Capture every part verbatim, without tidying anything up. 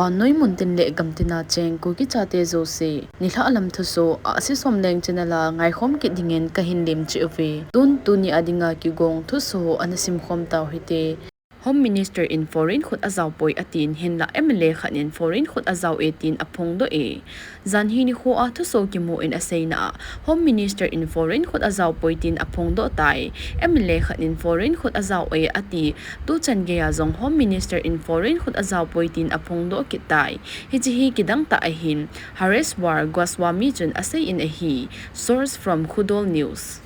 Vannoi muntin le gamtina cheng Kuki chate jouse, nilhah lam thusoh a Sisom Leng channel a ngaikhom kit dingin kahin lemchih uve. Tun tuni a dinga kigong thusoh ana simkhom tau hite. Home Minister in foreign khut ajao poi atin, hinlah M L A khat in foreign khut ajao e tin aphongdoh e. Janhi nikho a thusoh kimu in aseina a, Home Minister in foreign khut ajao poi tin aphongdoh tai. M L A khat in foreign khut ajao e ati, tuchan geiya jong Home Minister in foreign khut ajao poi tin aphongdoh kit tai. Hiche hi kidang tah ahin, Hareshwar Goswami chun asei in ahi. Source from Khudol News.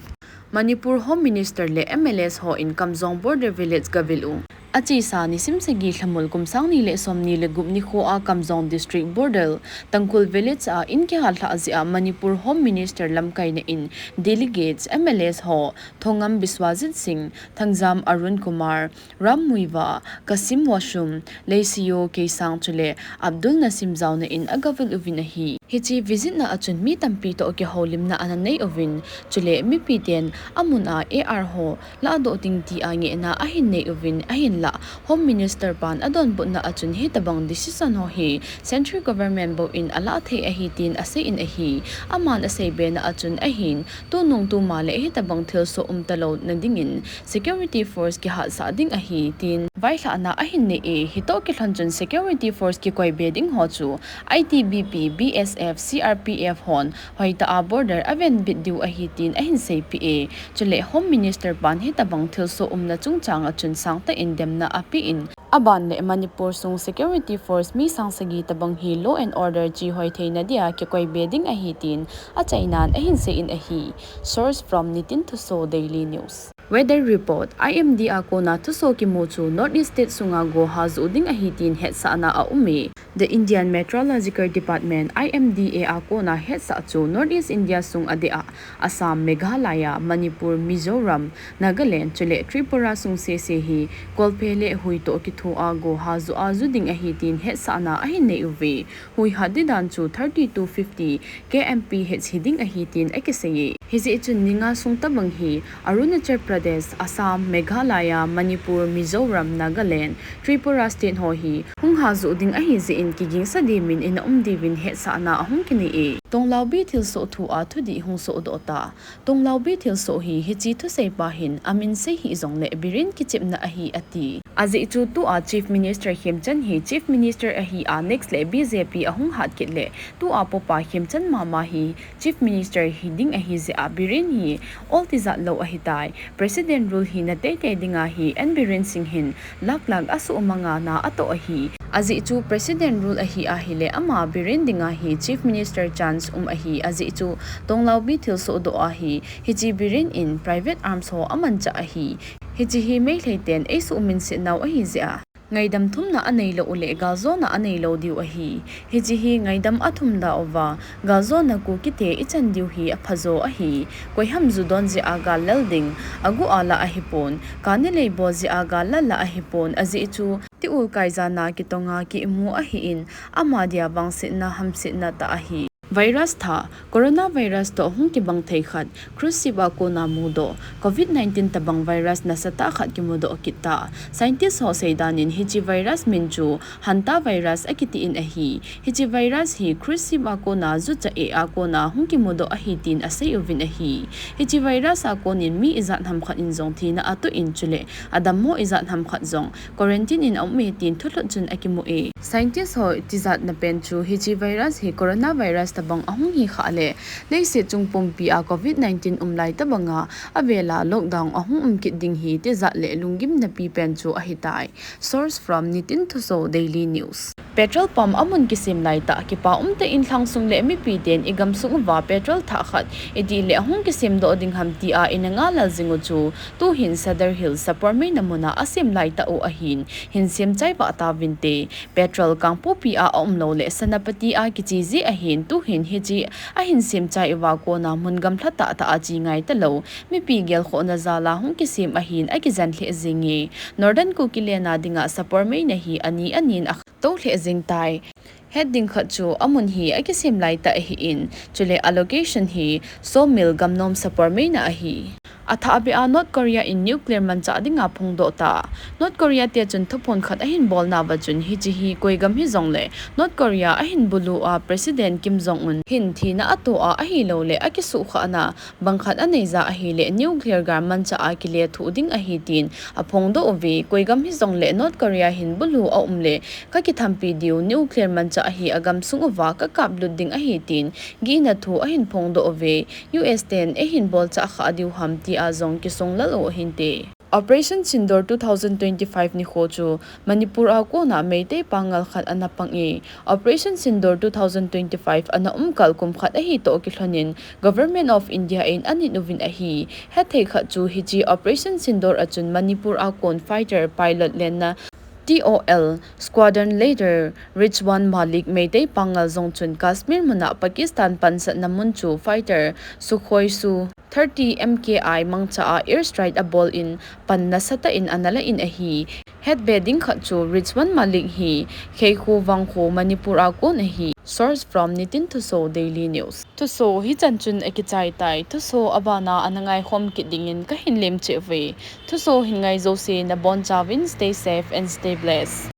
Manipur Home Minister le M L As ho in Kamjong Border Village gavil u. Achesa nisim sagi lhamul kum sang ni le som ni le gup nikho a Kamjong District Border Tangkhul Village a in kihat lhah jeh a Manipur Home Minister lamkaina in delegates M L As ho Thongam Biswajit Singh, Thangjam Arun Kumar, Ram Muivah, Kasim Washum, Leishiyo Keishang chule Abdul Nasim jaona in agavil uvin ahi. Hiche visit na a chun mi tampi toh kihoulimna ana nei uvin, chule mipi ten amun a A R ho lahdoh ding tia ngehna ahin nei uvin, ahinlah Home Minister pan adonbutna a chun hitabang decision ho hi Central Government bou in alah thei ahi tin asei in ahi. Aman asei bena a chun ahin, tunung tuma le hitabang thilsoh umtalou na dingin Security Force kihatsah ding ahi tin vailhahna ahin nei e. Hitoh kilhon chun Security Force kikoibe ding ho chu I T B P, B S F, C R P F hon hoitah a border avenbit diu ahi tin ahin seipeh e. Chule Home Minister pan hitabang thilsoh umna chungchang a chun sangtah in demna ape in, aban le Manipur sung Security Force mi sang sagi tabang hi law and order chihoi theina dia kikoibe ding ahi tin achainan ahin sei in ahi. Source from Nitin Thusoh Daily News. Weather report, I M D a kona thusoh kimu chu North East State sunga goha joh ding ahi tin hetsahna aum e. The Indian Meteorological Department, I M D A a kona hetsah chu North East India sung adeh a Assam, Meghalaya, Manipur, Mizoram, Nagaland chule Tripura sung sese hi kolphe le hui toh kithoa goha joh a joh ding ahi tin hetsahna ahin nei uve. Hui hat ding dan chu thirty to fifty K M P H hi ding ahi tin akisei e. Hijeh chun ni nga sung tabang hi Arunachal Pradesh, Assam, Meghalaya, Manipur, Mizoram, Nagaland, Tripura state ho hi hung ha joh ding ahi jeh in kigingsa dimin ina um diuvin hetsahna ahung kinei e. Tonglaobi thilsoh thua thudih hung sohdoh ta. Tonglaobi thilsoh hi hiche thuseipa hin amin sei hih jongle Biren kichepna ahi ati. Ajeh chu tua Chief Minister Khemchand hi Chief Minister ahi a next le B J P ahung hat kit le tua popa Khemchand mama hi Chief Minister hi ding ahi jeh a Biren hi ol tijat lou ahitai. President rule hi na teitei dinga hi N Biren Singh hin lakh lakh asuh manga na atoh ahi. Ajeh chu President rule ahi ahile ama Biren dinga hi Chief Minister chance um ahi. Ajeh chu Tonglaobi thilsohdoh a hi hiche Biren in private arms ho amanchah ahi. Hiche hi Meitei ten eisuhminset nau ahi jeh a ngaidam thumna aneilou uleh galjona aneilou diu ahi. Hiche hi ngaidam athum da uva, galjona Kukite ichan diu hi aphajo ahi. Koiham ju don jeh a gal lal ding, aguh a la ahipon, kani leibol jeh a gal lal la ahipon, ajeh chu tiul kaijana kitonga kiimu ahin, ama dia vangsetna hamsetna tah ahi. Virus thah, coronavirus toh hung kibang thei khat, cruise ship a kona mudoh, covid nineteen tabang virus nasatah khat kimudoh kit ta. Scientist ho seidan in hiche virus min chu hantavirus akitin ahi. Hiche virus hi cruise ship a kona jucha eh a kona hung kimudoh ahi tin asei uvin ahi. Hiche virus a konin mi ijat hamkhat in jong thina atoh in chule adammo ijat hamkhat jong quarantine in aum e tin thulhut chun akimu e. Scientist ho tijatna pen chu hiche virus hi coronavirus tabang ahung hi khah le leiset chung pumpi a covid nineteen umlai tabanga avela lockdown ahung um kit ding hi tijat le lunggimna pi pen chu ahitai. Source from Nitin Thusoh Daily News. Petrol pump amun kisem laitah kipa umtah in lhangsung le mipi ten igamsung uva petrol thah khat itih le ahung kisemdoh ding ham tia ina ngalal jing u chu tuhin Sadar Hills Sapormeina muna asem laitah u ahin, hin semchai vah tauvinte. Petrol Kangpokpi a aumlou le Senapati a kiche jeh ahin tuhin hiche ahin semchai uva kona mun gamla tahtah a che ngai talou mipi gelkhohna jal a hung kisem ahin akijen lheh jenge. Northern Kukiland a dinga Sapormeina hi ani anin atou lheh jeng tai. Het ding khat chu amun hi akisem laitah ahin, chule a location hi sawmill gamnom Sapormeina ahi. Athah beh a North Korea in nuclear manchah dinga phongdoh ta. North Korea te chun thuphon khat ahin bolna uva chun hiche hi koi gam hijongle North Korea ahin bulu a President Kim Jong Un hin thina ato a ahilouleh akisuhkhahna bangkhat anei ja ahileh nuclear gal manchah a kilethuh ding ahi tin aphongdoh uve. Koi gam hijongle North Korea hin bulu aum leh kakithampi diu nuclear manchah hi agamsung uva kakaplut ding ahi tin gihna thu ahin phongdoh uve. U S ten eihin bolchah khah diu ham tia jong kisonglel u ahinte. Operation Sindoor two thousand twenty-five nikho chu Manipur a kona Meitei pangal khat ana pang e. Operation Sindoor two thousand twenty-five ana umkal kum khat ahitoh kilhonin Government of India in anit uvin ahi. Hethei khat chu hiche Operation Sindoor a chun Manipur a kon fighter pilot lenna T O L Squadron Leader Rizwan Malik Meitei pangal jong chun Kashmir muna Pakistan pansatna mun chu fighter Sukhoi Su thirty M K I mangcha a airstrike abol in pan nasatah in ana la in ahi. Hetbe ding khat chu Rizwan Malik hi Kheikhu Vangkhu Manipur a kon ahi. Source from Nitin Thuso Daily News. Thuso hichan chun akichai tai. Thuso abana ana ngaikhom kit dingin kahin lemcheh uve. Thuso hin ngai jouse nabonchauvin stay safe and stay blessed.